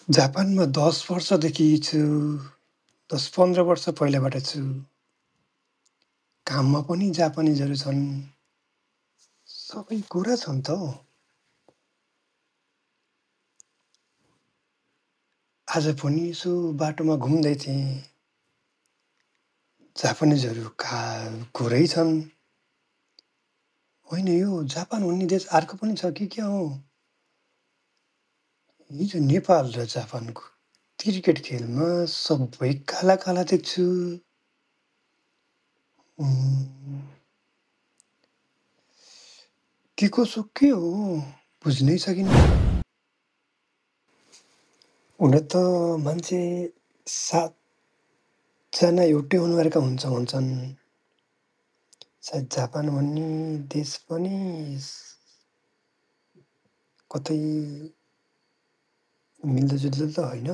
जापानमा 10 वर्षदेखि छु। 10-15 वर्ष पहिलाबाट छु। काममा पनि जापानिजहरू छन्। सबै कुरा छन् त हौ। आज पनि यसो बाटोमा घुम्दै थिएँ। जापानिजहरू कुरै छन्। होइन यो जापान भन्ने देश अर्को पनि छ कि क्या हो? हिजो नेपाल र जापानको क्रिकेट खेलमा सबै काला काला देख्छु। के कसो के हो बुझ्नै सकिन्न। हुन त मान्छे 7 जना एउटै अनुहारका भन्छन्। सायद जापान भन्ने देश पनि कतै मिल्दोजुल्दो त होइन।